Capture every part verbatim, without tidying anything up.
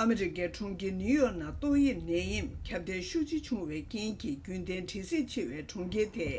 ཨ་མི་རི་ཀའི་གྲོང་ཁྱེར་ནིའུ་ཡོག་ནང་ཏོག་དབྱིབས་ནད་ཡམས་ཁྱབ་གདལ་ཤུགས་ཆེ་བྱུང་བའི་རྐྱེན་གྱིས་རྒྱུན་ལྡན་བྲེལ་ཟིང་ཆེ་བའི་གྲོང་ཁྱེར་དེ་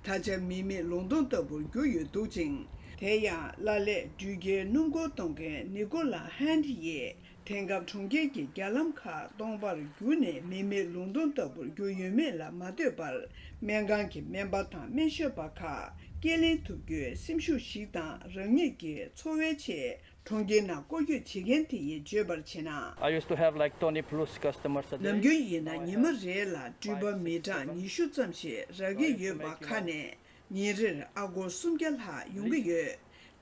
ད་ཆ་མི་མེད་ལུང་སྟོང་ལྟ་བུར་གྱུར་ཡོད་འདུག་ཅིང་། དེ་ཡང་ལ་ལས་འགྲུལ་སྐྱེལ་སྣུམ་འཁོར་གཏོང་མཁན་ནི་ཀོ་ལ་ཧན་ཡིས། དེང་སྐབས་གྲོང་ཁྱེར་གྱི་རྒྱ་ལམ་ཁག་སྟོང་པར་གྱུར་ནས་མི་མེད་ལུང་སྟོང་ལྟ་བུར་གྱུར་ཡོད་མེད་ལ་མ་ལྟོས་པར། སྨན་ཁང་གི་སྨན་པ་དང་སྨན་ཞབས་པ་ཁག་སྐྱེལ་ལེན་ཐུབ་རྒྱུའི་སེམས་ཤུགས་ཤིག་དང་། རང་ཉིད་ཀྱི་འཚོ་བའི་ཆེད་གྲོང་ཁྱེར་ནང་སྐོར་སྐྱོད་བྱེད་མཁན་དེ་ཡིས་བརྗོད་པར་བྱས་ན། I used to have like twenty plus customers a day. ནམ་རྒྱུན་ཡིན་ན་ཉི་མ་རེ་ལ་འགྲུལ་པ་མི་གྲངས་ཉི་ཤུ་ཙམ་ཞིག་རག་གི་ཡོད་པ་ཁ་ནས། ཉིན་རེར་ཨ་སྒོར་སུམ་བརྒྱ་ལྷག་ཡོང་གི་ཡོད།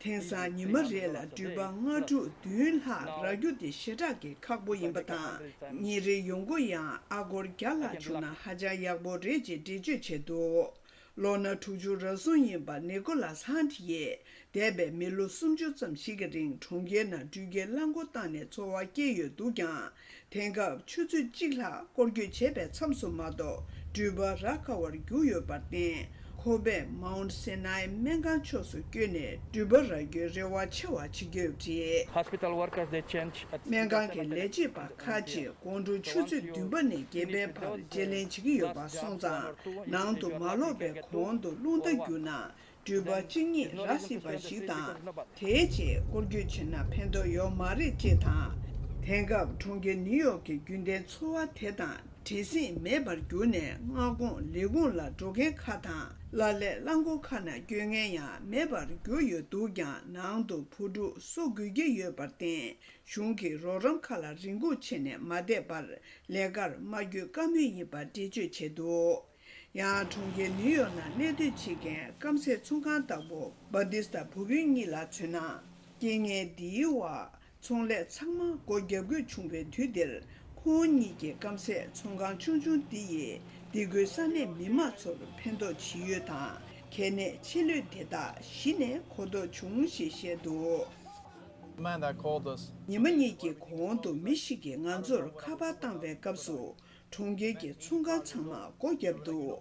དེང་སང་ཉི་མ་རེ་ལ་འགྲུལ་པ་ལྔ་དྲུག་བདུན་ལྷག་རག་རྒྱུ་དེ་ཞེ་དྲག་གི་ཁག་པོ་ཡིན་པ་དང་། ཉིན་རེའི་ཡོང་སྒོ་ཡང་ཨ་སྒོར་བརྒྱ་ལྷག་བྱུང་ན་ཧ་ཅང་ཡག་པོ་རེད་ཅེས་འགྲེལ་བརྗོད་བྱས་འདུག་ལོ་ན་དྲུག་ཅུ་རེ་ཟུང་ཡིན་པ་ནི་ཀོ་ལ་སི་ཧན་ཐི་ཡིས། འདས་པའི་མི་ལོ་སུམ་ཅུ་ཙམ་ཞིག་གི་རིང་གྲོང་ཁྱེར་ནང་འགྲུལ་སྐྱེལ་རླངས་འཁོར་བཏང་ནས་འཚོ་བ་སྐྱེལ་ཡོད་འདུག་ཀྱང་། དེང་སྐབས་ཆུ་ཚོད་གཅིག་ལྷག་སྐོར་སྐྱོད་བྱས་པའི་མཚམས་སུ་མ་གཏོགས་འགྲུལ་པ་རག་དཀའ་བར་གྱུར་ཡོད་པར་བརྟེན། ཁོ་པས་མའུན་སེ་ནའི་སྨན་ཁང་ཕྱོགས་སུ་བསྐྱོད་ནས་འགྲུལ་པ་རག་རྒྱུའི་རེ་བ་ཆེ་བ་བྱེད་ཀྱི་ཡོད་པ་རེད། Hospital workers, they change at སྨན་ཁང་གི་ལས་བྱེད་པ་ཁག་ཅིག་དགོང་དྲོ་ཆུ་ཚོད་བདུན་པ་ནས་བརྒྱད་པའི་བར་བརྗེ་ལེན་བྱེད་ཀྱི་ཡོད་པ་སོང་ཙང་། ནང་དུ་མ་ལོག་པའི་གོང་དུ་རླུང་རྟ་བརྒྱུགས་ན། འགྲུལ་པ་གཅིག་གཉིས་རག་སྲིད་པ་ཞིག་དང་། དེའི་རྗེས་སྐོར་སྐྱོད་བྱས་ན་ཕན་ཐོགས་ཡོད་མ་རེད་ཅེས་དང་། དེང་སྐབས་གྲོང་ཁྱེར་ནིའུ་ཡོག་གི་རྒྱུན་ལྡན་འཚོ་བ་དེ་དང་བྲེལ་ཟིང་མེད་པར་གྱུར་ནས། མངའ་ཁོངས་ལས་ཁུངས་ལ་འགྲོ་མཁན་ཁག་དང་། ལ་ལས་རླངས་འཁོར་ཁག་ནང་སྐྱོད་མཁན་ཡང་མེད་པར་གྱུར་ཡོད་འདུག་ཀྱང་། ནང་དུ་བུ་ཕྲུག་གསོ་དགོས་ཀྱི་ཡོད་པར་བརྟེན། གཞུང་གི་རོགས་རམ་ཁག་ལ་རེ་སྒུག་བྱས་ནས་མ་བསྡད་པར་ལས་ཀར་མ་བསྐྱོད་བཀའ་མོལ་ཡིན་པ་འགྲེལ་བརྗོད་བྱས་འདུག་ཡང་། གྲོང་ཁྱེར་ནིའུ་ཡོག་ནང་གནས་སྡོད་བྱེད་མཁན་སྐམ་སའི་ཚོང་ཁང་བདག་པོ་སྦ་ཏི་སྟ་བུ་བུན་གཉིས་ལ་མཚོན་ན། རྐྱེན་ངན་འདིའི་འོག་ཚོང་ལས་ཚང་མ་སྒོ་བརྒྱབ་དགོས་བྱུང་བའི་དུས་འདིར། ཁོང་གཉིས་ཀྱི་སྐམ་སའི་ཚོང་ཁང་ཆུང་ཆུང་འདི་ཡིས་སྡེ་ཁུལ་ས་གནས་མི་མང་ཚོར་ཕན་ཐོགས་ཇི་ཡོད་དང་། གལ་གནད་ཆེ་ལོས་དེ་དག་གཞི་ནས་གོ་རྟོགས་བྱུང་ཞེས་བཤད་འདུག Man that called us. ཉི་མ་གཉིས་ཀྱི་གོང་དུ་མི་ཞིག་གིས་ང་ཚོར་ཁ་པར་བཏང་བའི་སྐབས་སུ། གྲོང་ཁྱེར་གྱི་ཚོང་ཁང་ཚང་མ་སྒོ་བརྒྱབ་འདུག་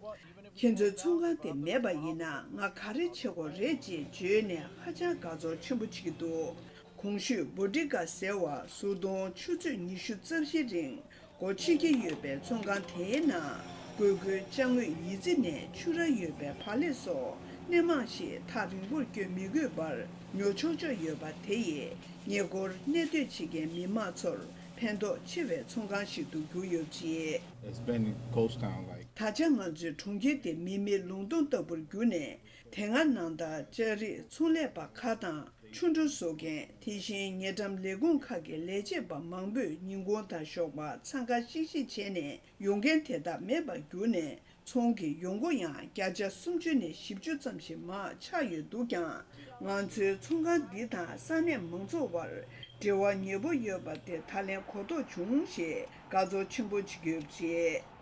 ཁྱེད་ཚོའི་ཚོང་ཁང་དེ་མེད་པ་ཡིན་ན་ང་ག་རེ་བྱེད་དགོས་རེད་ཅེས་བརྗོད་ནས་ཧ་ཅང་དགའ་ཚོར་ཆེན་པོ་བྱེད་ཀྱི་འདུག་གོང་ཞུས་བྷོ་ཊི་ཀ་ཟེར་བ་གཟུགས་མཐོང་ཆུ་ཚོད་ཉི་ཤུ་རྩ་བཞི་རིང་སྒོ་ཕྱེ་གི་ཡོད་པའི་ཚོང་ཁང་དེའི་ནང་། སྒོས་སྒོའི་ཅ་དངོས་ཡི་ཙི་ནས་ཆུ་ར་ཡོད་པའི་བག་ལེབ་སོགས་སྣེ་མང་ཞིག་ཐག་རིང་པོར་སྐྱོད་མི་དགོས་པར་ཉོ་ཆོག་ཆོག་ཡོད་པ་དེ་ཡིས་ཉེ་འཁོར་གནས་སྡོད་བྱེད་མཁན་མི་མང་ཚོར་ཕན་ཐོགས་ཆེ་བའི་ཚོང་ཁང་ཞིག་ཏུ་གྱུར་ཡོད་པ་རེད། It's been ghost town, like. ད་ཆ་ང་ཚོའི་གྲོང་ཁྱེར་དེ་མི་མེད་ལུང་སྟོང་ལྟ་བུར་གྱུར་ནས། དེ་སྔ་ནང་ལྟར་ལྕགས་རིགས་ཚོང་ལས་པ་ཁག་དང་། ཆུ་འགྲོ་བཟོ་མཁན། དེ་བཞིན་ཉེ་འགྲམ་ལས་ཁུངས་ཁག་གི་ལས་བྱེད་པ་མང་པོས་ཉིན་གུང་དང་ཞོགས་པ་འཚང་ཁ་ཤིག་ཤིག་བྱས་ནས་ཡོང་མཁན་དེ་དག་མེད་པར་གྱུར་ནས། ཚོང་གི་ཡོང་སྒོ་ཡང་བརྒྱ་ཆ་སུམ་ཅུ་ནས་བཞི་བཅུ་ཙམ་ཞིག་མར་ཆག་ཡོད་འདུག་ཀྱང་། ང་ཚོའི་ཚོང་ཁང་འདི་དང་ས་གནས་མང་ཚོགས་དབར་འབྲེལ་བ་ཉེ་པོ་ཡོད་པ་དེ་ད་ལན་གོ་རྟོགས་བྱུང་ཞེས་དགའ་ཚོར་ཆེན་པོ་བྱེད་ཀྱི་ཡོད་པ་རེད།